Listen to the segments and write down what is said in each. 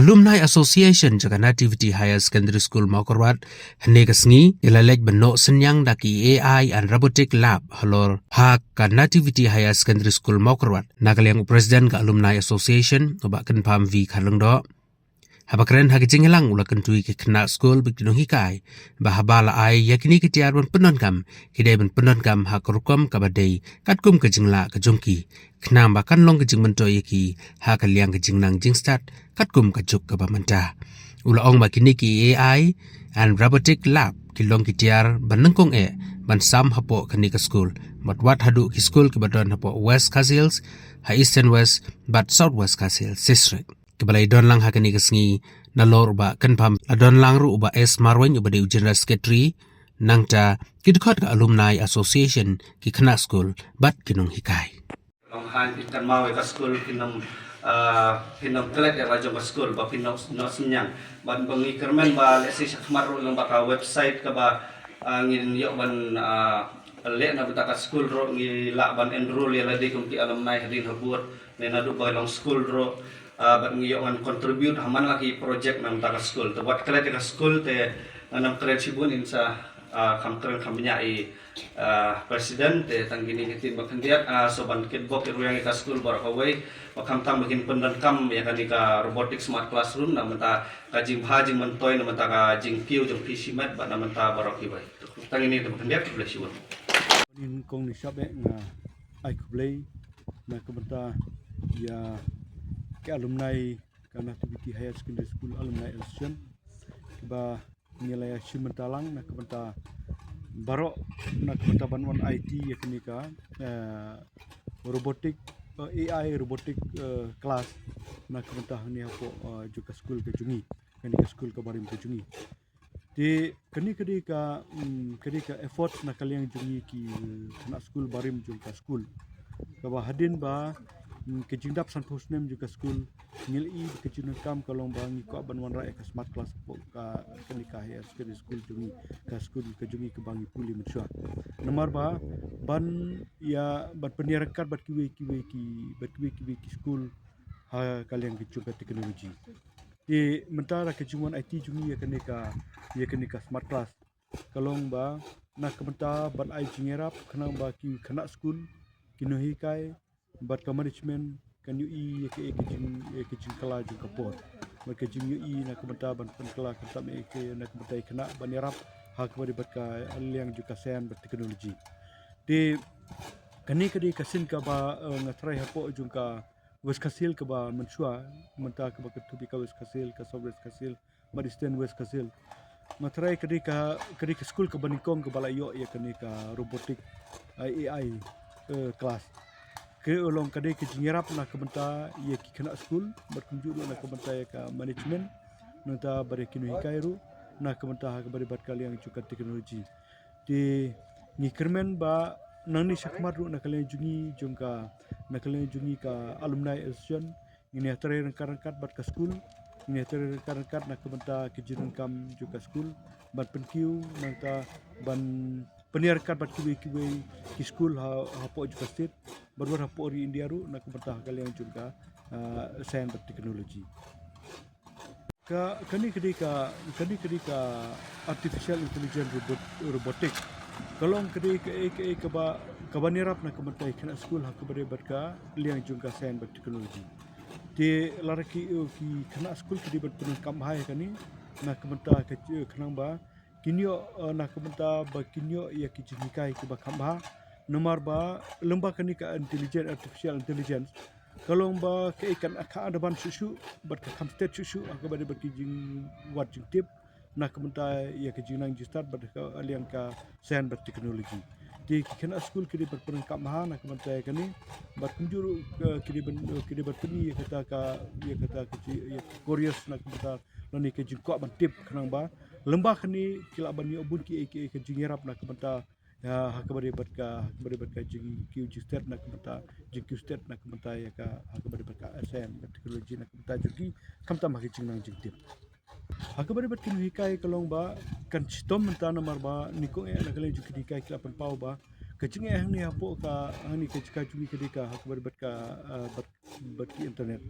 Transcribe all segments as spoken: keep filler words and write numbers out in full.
Alumni Association jong ka Nativity Higher Secondary School Mawkyrwat hynne ka sngi ki la leit ban noh synñiang da ki A I and Robotic Lab halor ha ka Nativity Higher Secondary School Mawkyrwat na ka liang u President ka Alumni Association u Bah Kynpham V Kharlyngdoh. Haba kren ha ka jingïalang u la kyntu ïa ki khynnah skul bad ki nonghikai ba haba la ai ïa kine ki tiar ban pyndonkam, ki dei ban pyndonkam ha ka rukom kaba dei katkum ka jinglah ka jong ki, khnang ba kan long ka jingmyntoi ïa ki ha ka liang ka jingnang jingstad katkum ka juk kaba mynta. U la ong ba kine ki A I and Robotic Lab ki long ki tiar ba nyngkong eh ban sam hapoh kane ka skul bad wat haduh ki skul kiba don hapoh West Khasi Hills, ha Eastern West bad South West Khasi Hills District. Kiba la ïadon lang ha kane ka sngi nalor u Bah Kynpham, la don lang ruh u Bah S Marwein uba dei u General Secretary, nangta ki dkhot ka Alumni Association, ki khynnah skul bad ki nonghikai. Long han phi kynmaw ïa ka skul phin ym, ah, phin ym klet ïa la jong ka skul ba phin noh, noh synñiang. Bad ba ngi kyrmen ba lehse shakhmat ruh lyngba ka website kaba, ah, ngin ïoh ban, ah, leh na bynta ka skul ruh ngi lah ban enroll ïa lade kum ki alumni hadien habud. Ne naduh ba long skul ruh, ah, bad ngi ïoh ngan contribute ha man la ki project na bynta ka skul. Te wat klet ïa ka skul te ngan ym klet shibun in sa, ah, kham kren kham bniah i, ah, president te tang kine ki ktien ba khyndiat, ah, so ban kitbok ïa ruh ïa ka skul baroh kawei. Ba khamtam ba kin pyndonkam ïa kane ka robotic smart classroom na bynta ka jingbha jingmyntoi na bynta ka jingkiew jong phi shimet bad na bynta baroh kiwei. Tang kine te ba khyndiat, khublei shibun. Nyngkong nyngshap eh nga ai khublei na ka bynta ïa ki alumni ka Nativity Higher Secondary School Alumni Association ba ngi la ïa shim bynta lang na ka bynta baroh na ka bynta ban wan aiti ïa kane ka, eh, robotic, eh, A I robotic, eh, class na ka bynta hangne hapoh, eh, jong ka skul ka jong ngi, kane ka skul ka barim ka jong ngi. Te kane ka dei ka, mm, ka dei ka effort na ka liang jong ngi ki, eh, khynnah skul barim jong ka skul. Kaba hadien ba, mm, ka jingdap sanphew snem jong ka skul ngi la i ka jingdonkam ka long ba ngi kwah ban wanrah ïa ka smart class hapoh ka, kane ka higher secondary school jong ngi, ka skul ka jong ngi kaba ngi pule mynshuwa. Namar ba ban ïa, ban pynïaryngkat bad kiwei kiwei ki, bad kiwei kiwei ki skul ha ka liang ka jong ka technology. Te mynta da ka jingwan aiti jong ngi ïa kane ka, ïa kane ka smart class ka long ba na ka bynta ban ai jingïarap khnang ba ki khynnah skul, ki nonghikai bad ka management kan ïohi ïa ka, ïa ka jing, ïa ka jingkylla jong ka por. Bad ka jingïohi na ka bynta ban pynkylla khamtam ïa ka, na ka bynta ïa khynnah ban ïarap ha kaba ïadei bad ka liang jong ka science bad technology. Te kane ka dei ka sien kaba, eh, nga tharai hapoh jong ka West Khasi Hills kaba mynshuwa, mynta kaba kynthup ïa ka West Khasi Hills, ka South West Khasi Hills bad Eastern West Khasi Hills. Nga tharai ka dei ka, ka dei ka skul kaba nyngkong kaba la ïoh ïa kane ka robotic, eh, A I, eh, class. Ka long ka dei ka jingïarap na ka bynta ïa ki khynnah skul bad kumjuh ruh na ka bynta ïa ka management, nangta bad ïa ki nonghikai ruh na ka bynta ha kaba ïadei bad ka liang jong ka technology. Te ngi kyrmen ba nangne shakhmat ruh na ka liang jong ngi jong ka, na ka liang jong ngi ka Alumni Association, ngin ïatrei ryngkat ryngkat bad ka skul, ngin ïatrei ryngkat ryngkat na ka bynta ka jingdonkam jong ka skul ban pynkiew, nangta ban pynïaryngkat bad kiwei kiwei ki skul ha, hapoh jong ka state bad wat hapoh ri India ruh na ka bynta ha ka liang jong ka, ah, science bad technology. Ka, kane ka dei ka, kane ka dei ka artificial intelligence robot, robotic. Ka long ka dei kaei kaei kaba, kaban ïarap na ka bynta ïa ki khynnah skul ha kaba ïadei bad ka liang jong ka science bad technology. Te lada ki, eh, ki khynnah skul ki dei ban pyndonkam bha ïa kane na ka bynta ka, eh, khnang ba kin ïoh, eh, na ka bynta ba kin ïoh ïa ki jinghikai kiba kham bha. Namar ba lyngba kane ka intelligence, artificial intelligence, ka long ba kaei kan, ka advance shuh shuh bad ka kham stet shuh shuh ha kaba ïadei bad ki jingwad jingtip na ka bynta ïa ka jingnang jingstad bad ka liang ka science bad technology. Te ki khynnah skul ki dei ban pyndonkam bha na ka bynta ïa kane bad kumjuh ruh, eh, ki dei ban, eh, ki dei ban pyni ïa kata ka, ïa kata ka ji, ïa ka curious na ka bynta lane ka jingkwah ban tip khnang ba lyngba kane ki lah ban ïoh bun kiei kiei ka jingïarap na ka bynta, ïa, ha kaba ïadei bad ka, ha kaba ïadei bad ka jingkiew jingstet na ka bynta, jingkiew stet na ka bynta ïa ka, ha kaba ïadei bad ka science bad technology na ka bynta jong ki, khamtam ha ka jingnang jingtip. Ha kaba ïadei bad ki nonghikai ka long ba kan shitom mynta namar ba nyngkong eh na ka liang jong ki nonghikai ki la pynpaw ba ka jingeh hangne hapoh ka, hangne ka jaka jong ngi ka dei ka, ha kaba ïadei bad ka, ah, bad bad ki internet.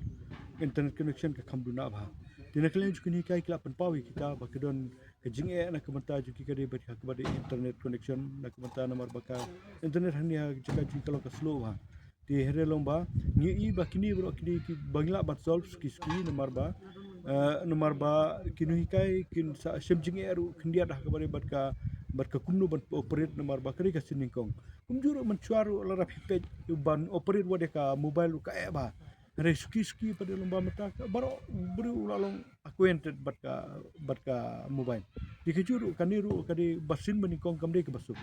Internet connection ka kham duna bha. Te na ka liang jong kine ki hikai ki la pynpaw ïa kita ba ka don ka jingeh na ka bynta jong ki ka dei bad ha kaba dei internet connection na ka bynta namar ba ka internet hangne ha jaka jong ki ka long ka slow bha. Te hynrei long ba ngi ïohi ba kine baroh kine ki ba ngi lah ban solve suki suki namar ba, eh, namar ba kine hikai kin sa shem jingeh ruh khyndiat ha kaba dei bad ka, bad ka kumno ban operate namar ba ka dei ka sien nyngkong. Kumjuh ruh mynshuwa ruh lada phi peit ban operate wat ïa ka mobile ruh ka eh bha. Hynrei suki suki pat de long ba mynta ka baroh briew u la long acquainted bad ka, bad ka mobile. Te kajuh ruh kane ruh ka dei ba sien ba nyngkong kam dei kaba suk.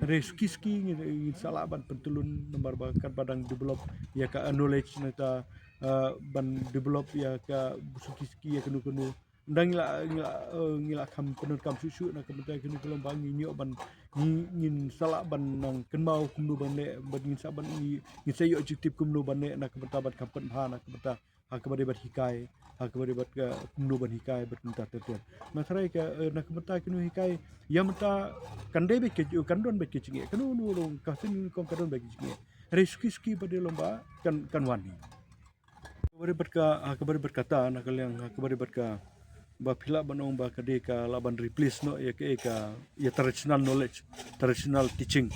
Hynrei suki suki ngin, ngin sa lah ban pyntyllun namar ba katba dang develop ïa ka knowledge nangta, eh, ban develop ïa ka suki suki ïa kano kano. Ynda ngi la, ngi la, eh, ngi la kham pyndonkam shuh shuh na ka bynta kane ka long ba ngin ïoh ban, ngin, ngin sa lah ban nang kynmaw kumno ban leh, ban ngin sa ban ngi, ngin sa ïoh jingtip kumno ban leh na ka bynta ban kham pynbha na ka bynta ha kaba dei bad hikai, ha kaba dei bad ka kumno ban hikai bad kumta ter ter. Nga tharai ka, eh, na ka bynta kino hikai ïa mynta kan dei bad ka, kan don bad ka jingeh, kano kano long ka sien nyngkong ka don bad ka jingeh. Hynrei suki suki pat de long ba kan, kan wan hi. Kaba dei bad ka, ha kaba dei bad kata na ka liang ha kaba dei bad ka ba phi lah ban ong ba ka dei ka lah ban replace noh ïa ka, ïa ka, ïa traditional knowledge, traditional teaching.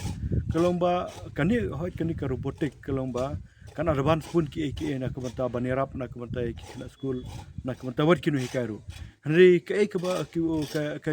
Ka long ba kane, hooid kane ka robotic ka long ba kan advance bun kiei kiei na ka bynta ban ïarap na ka bynta ïa ki khynnah skul na ka bynta wat kino hikai ruh. Hynrei kaei kaba ki, ka, ka,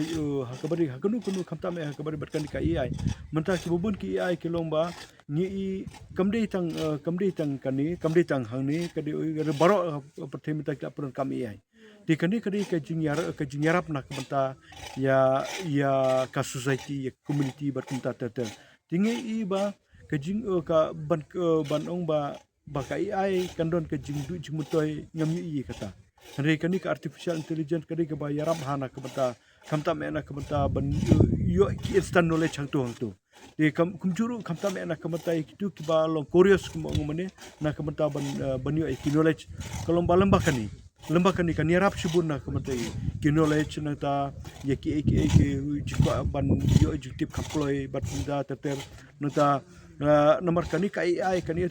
ha kaba dei, ha kano kano khamtam eh ha kaba dei bad kane ka A I. Mynta kiba bun ki A I ki long ba ngi i kam dei tang, eh, kam dei tang kane, kam dei tang hangne, ka dei, eh, baroh, eh, pyrthei mynta ki la pyndonkam A I. Te kane ka dei ka jingïar-, ka jingïarap na ka bynta ïa, ïa ka society, ïa ka community bad kumta ter ter. Te ngi i ba ka jing, eh, ka ban, eh, ban ong ba, ba ka A I kan don ka jingduh jingmyntoi ngam ïohi ïa kata. Hynrei kane ka artificial intelligence ka dei kaba ïarap ha na ka bynta khamtam eh na ka bynta ban, eh, ïoh ki instant knowledge hangto hangto. Te kam, kumjuh ruh khamtam eh na ka bynta ïa kitu kiba long curious kumba ong mane na ka bynta ban, eh, ban ïoh ïa ki knowledge. Ka long ba lem bad kane, lem bad kane kan ïarap shibun na ka bynta ïa ki knowledge nangta ïa kiei kiei ki jingkwah ban ïoh jingtip kham kloi bad kumta ter ter nangta, eh, namar kane ka A I kane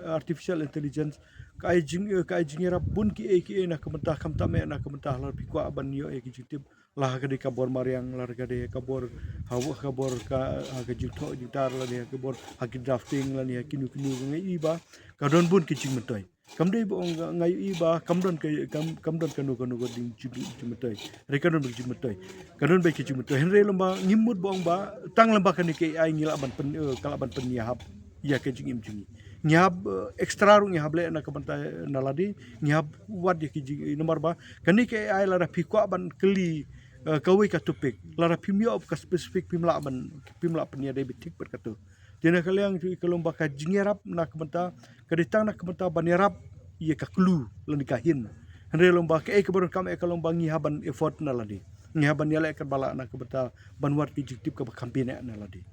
artificial intelligence ka ai jing, eh, ka ai jingïarap bun kiei kiei na ka bynta khamtam eh na ka bynta lada phi kwah ban ïoh ïa ki jingtip. La ha ka dei ka bor mariang, la ha ka dei ka bor, ha ka bor ka, ha ka jingthoh jingtar, la dei ka bor ha ki drafting, la dei ha kino kino, nga i ba ka don bun ki jingmyntoi. Kam dei ba ong nga, nga i ba kam don ka, kam, kam don kano kano ka ding jing, jingmyntoi. Hynrei ka don ba ki jingmyntoi. Ka don ba ki jingmyntoi. Hynrei long ba ngim mut ba ong ba tang lem bad kane ka A I ngi lah ban pyn, eh, ka lah ban pynïahap ïa ka jingim jong ngi. Ngi hap, eh, extra ruh ngi hap leh na ka bynta na lade, ngi hap wad ïa ki jing, eh, namar ba kane ka A I lada phi kwah ban kylli, eh, kawei ka topic, lada phim ïoh ka specific phim lah ban, phim lah pynïadei beit thik bad kato. Te na ka liang jong i ka long ba ka jingïarap na ka bynta ka dei tang na ka bynta ban ïarap ïa ka clue lane ka hint. Hynrei long ba kaei kaba donkam eh ka long ba ngi hap ban effort na lade. Ngi hap ban ïaleh katba lah na ka bynta ban wad ki jingtip kaba kham bniah na lade.